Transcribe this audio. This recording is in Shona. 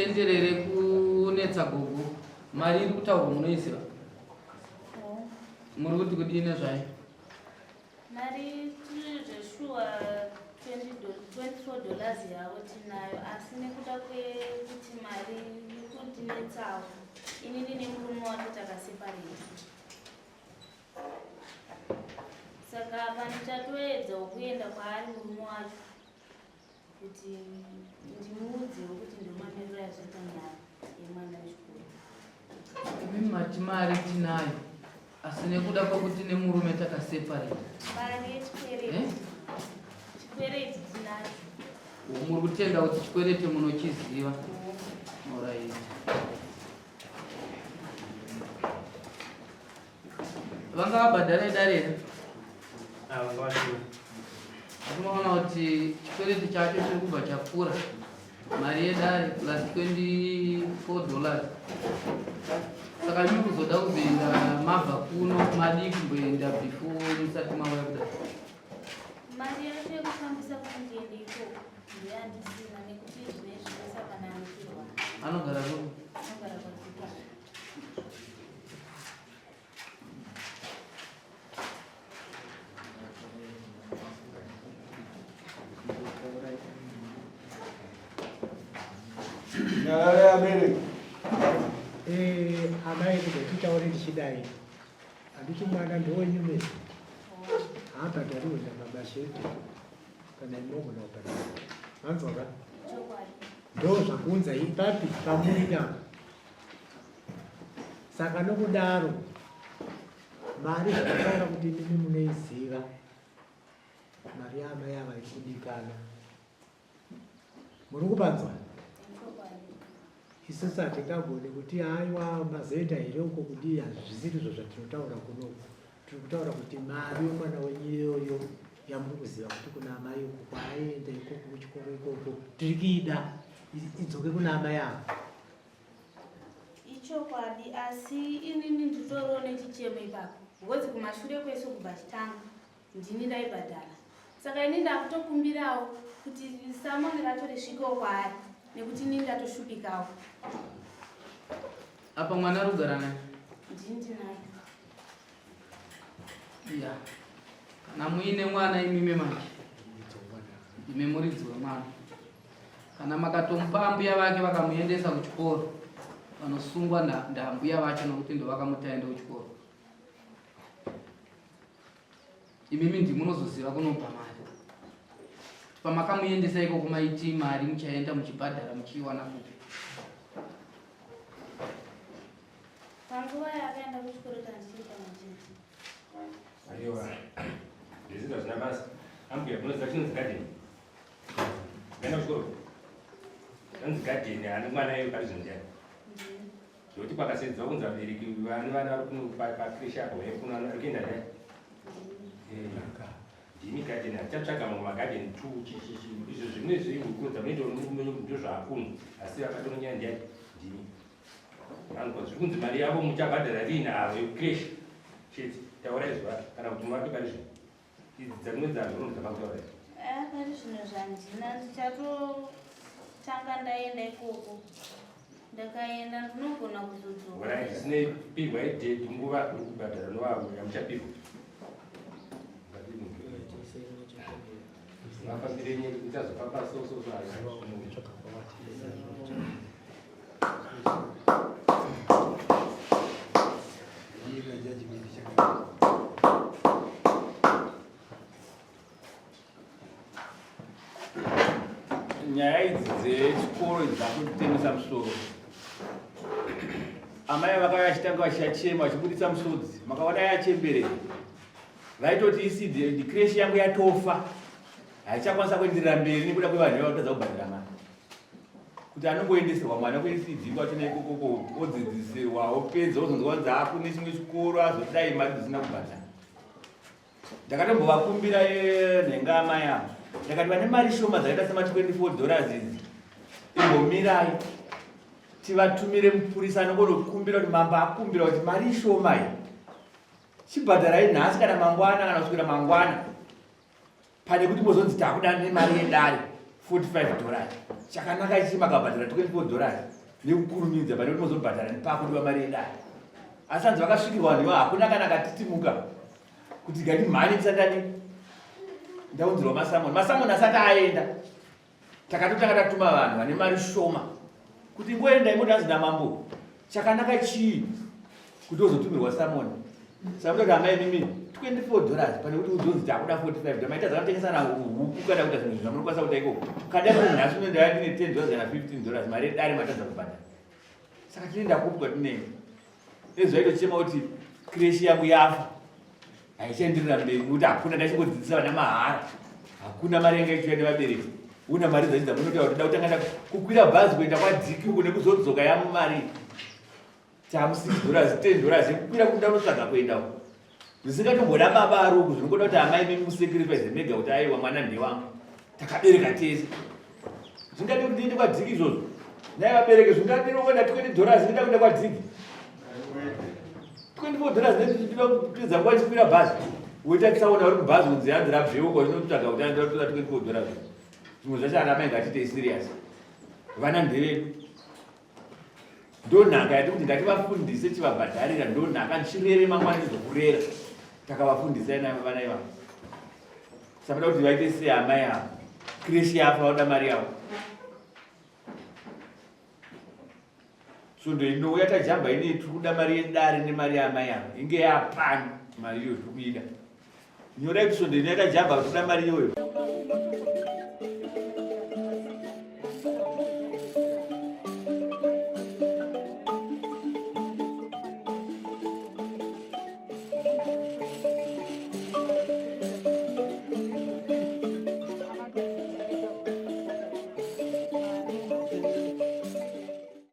Musazotenderere kunetsa gogo. Mari iri kutaurwa munoiziva? Muri kuti kudii nezvayo? Mari zveshuwa 24 dollars yavo tinayo asi nekuda kwekuti mari iri kundinetsawo inini nemurume wake takaseparate. Saka apa ndichatoedzawo kuenda kwaari murume wacho kuti ndimuudzewo kuti ndomamiriro azvoita nyaya yemwana wechikoro. Imi mati mari tinayo asi nekuda kwekuti nemurume takaseparate. Mari yechikwereti. Eh? Chikwereti tinacho. Muri kutenda kuti chikwereti munochiziva. Alright. Vanga vabhadhara idare here? Ah, vanga vasina. Tinoona kuti chikwereti chacho chiri kubva chakura. Mari yedare plus 24 dollars. Saka imi kuzoda kuzoenda mabva kuno madii kumboenda before musati mauya kudai? Mari yacho yekufambisa kuti ndiende ikoko ndoyandisina nekuti zvinezvi ndosakana nekurwara. Anogara kupi? Anogara kwaZipa. Nyarara yabereki. Eh, amai kuzotitaure tichidai handiti mwana ndowenyu mese haabhadhariwe nababa chete kana imogona kubhadhara manzwa ka ndo zvakuunza ipapi pamuri navo Saka nokudaro mari zvakataura kuti imimi munoiziva mari yaamai ava iri kudikana. Muri kupanzwa? Isusu hatingagoni kuti aiwa mazoenda here uko kudii, hazvisiri izvo zvatinotaura kunoku. Tiri kutaura kuti mari yomwana wenyu iyoyo yamuri kuziva kuti kuna amai uko kwaaenda ikoko kuchikoro ikoko tiri kuida idzoke kuna amai ava. Ichokwadi asi inini nditoriwo nechichemo ipapo because kumashure kwese kubva chitanga ndini ndaibhadhara saka ini ndakutokumbirawo kuti samoni racho risvikewo kwaari nekuti inini ndatoshupikawo. Apa mwana ari kugara naye? Ndini ndinaye. Ya. Kana muine mwana imimi manje. Ndime muridzi wemwana. Kana makatomupa ambuya vake vakamuendesa kuchikoro vanosungwa ndaambuya vacho nokuti ndovakamuti aende kuchikoro. Imimi ndimunozoziva kunobva mari. Pamakamuendesa ikoko maiti mari muchaenda muchibhadhara muchiiwana kupi? Panguva yaakaenda kuchikoro tandichiri pamwe chete. Aiwa. Ndizvo zvina basa. Ambuya munoziva chinonzi garden. Ngaenda kuchikoro. Anzi garden ani mwana iye pari zvino ndiani? Zvekuti kwakasedzwa kunzi vabereki vane vana vari kuno pakreshi apo vaye kuno ari kuenda ndiani? Eh, ndimi garden atichatsvaga mamwe magarden two chichichi izvo zvimwe zvehuku dzamunoita ndozvaakuno asi akatononyaya ndiani? Ndimi. Vanhu zviri kunzi mari yavo muchabhadhara riini avo yekukreshi chete taurai zuva kana kuti muvape pari zvino. Idzi dzamwe dzazvo dzakakutaura idzi. Eh, pari zvino zvandina ndichatotanga ndaenda ikoko. Ndakaenda ndinogona kuzodzoka. Right, zvisinei pihwa idate nguva uri kubhadhara novavo yamuchapihwa. Mafambire enyu ndichazofamba so so so. Nyaya idzi dzechikoro idzi dzakutemesa musoro. Amai vakauya vachitanga vachachema vachibuditsa musodzi, makaona yachemberera, vaitoti isi creche yangu yatofa haichakwanisa kuenderera mberi nekuda kwevanhu vava kutadza kubhadhara mari kuti anongoendeserwa mwana kuECD kwacho neikokoko odzidzisirwa opedza ozonzwa kunzi akune chimwe chikoro azodai mari dzisina kubhadhara ndakatombovakumbira eh, nhenga amai avo ndakati vane mari shoma dzakaita sema 24 dollars idzi imbomirai tivatumire mupurisa anongonokumbira kuti mambo akumbira kuti mari ishoma iyi chibhadharai nhasi kana mangwana kana kuswera mangwana pane kuti mozonzi takuda nemari yedare 45 dollars. Chakanaka ichi makabhadhara $24 nekukurumidza pane kuti mozobhadhara nepakodiwa mari yedare. Asi hanzi vakasvikirwa vanhu ivavo hakuna kana akatitimuka kuti ngatimhanye tisatani ndaunzirwa masamoni. Masamoni asati aenda takatotanga tatuma vanhu vane mari shoma kuti ngoendai moti hanzi namambo chakanaka chii kuti ozotumirwa samoni samuti amai mimi $24 pane kuti uzonzi takuda 45 maita zvakatengesa na huku kana kuita zvinhu zvamunokwanisa kuita ikoko kada kuti nhasi uno ndaya ndine $10 kana $15 mari yedare matadza kubhadhara saka tinoenda kupi kwatinenge ezvaitochema kuti kireshi yangu yafa haichaenderera mberi nekuti hakuna ndachingodzidzisa vana mahara hakuna mari yanga ichiuya nevabereki una mari dzacho dzamunotaura kuti ndakutanga kukwira bhazi kuenda kwadhiki uko nekuzodzoka yamumari tamu $6 $10 yekukwira kuti ndanotsvaga kuenda uko zvisingatomboda baba ari uku zvinongoda kuti amai mimi musacrifice mega kuti aiwa mwana ndewangu takabereka tese zvingadi kuti ndiende kwadhiki izvozvo nai vabereki zvingadi kuenda $20 ndida kuenda kwadhiki $24 ndinopedza nguva ndichikwira bhazi woita tsaona uri kubhazi kunzi hanzi rabveuka unotsvaga kuti hanzi rakutora $24. Zvimwe zvacho ana mai ngatiitei serious, vana ndevedu, ndonhaka yati kuti ngativafundise chivabhadharira ndonhaka ndichirere mangwana ndizokurera takavafundisa vana ivavo. Saka kuti vaite sei amai avo kireshi yafa vanoda mari yavo. Svondo inouya tajamba inei tiri kuda mari yedare nemari yaamai ava inge yapano mari iyoyo tiri kuida. Nyorai kuti svondo inouya tajamba toda mari iyoyo.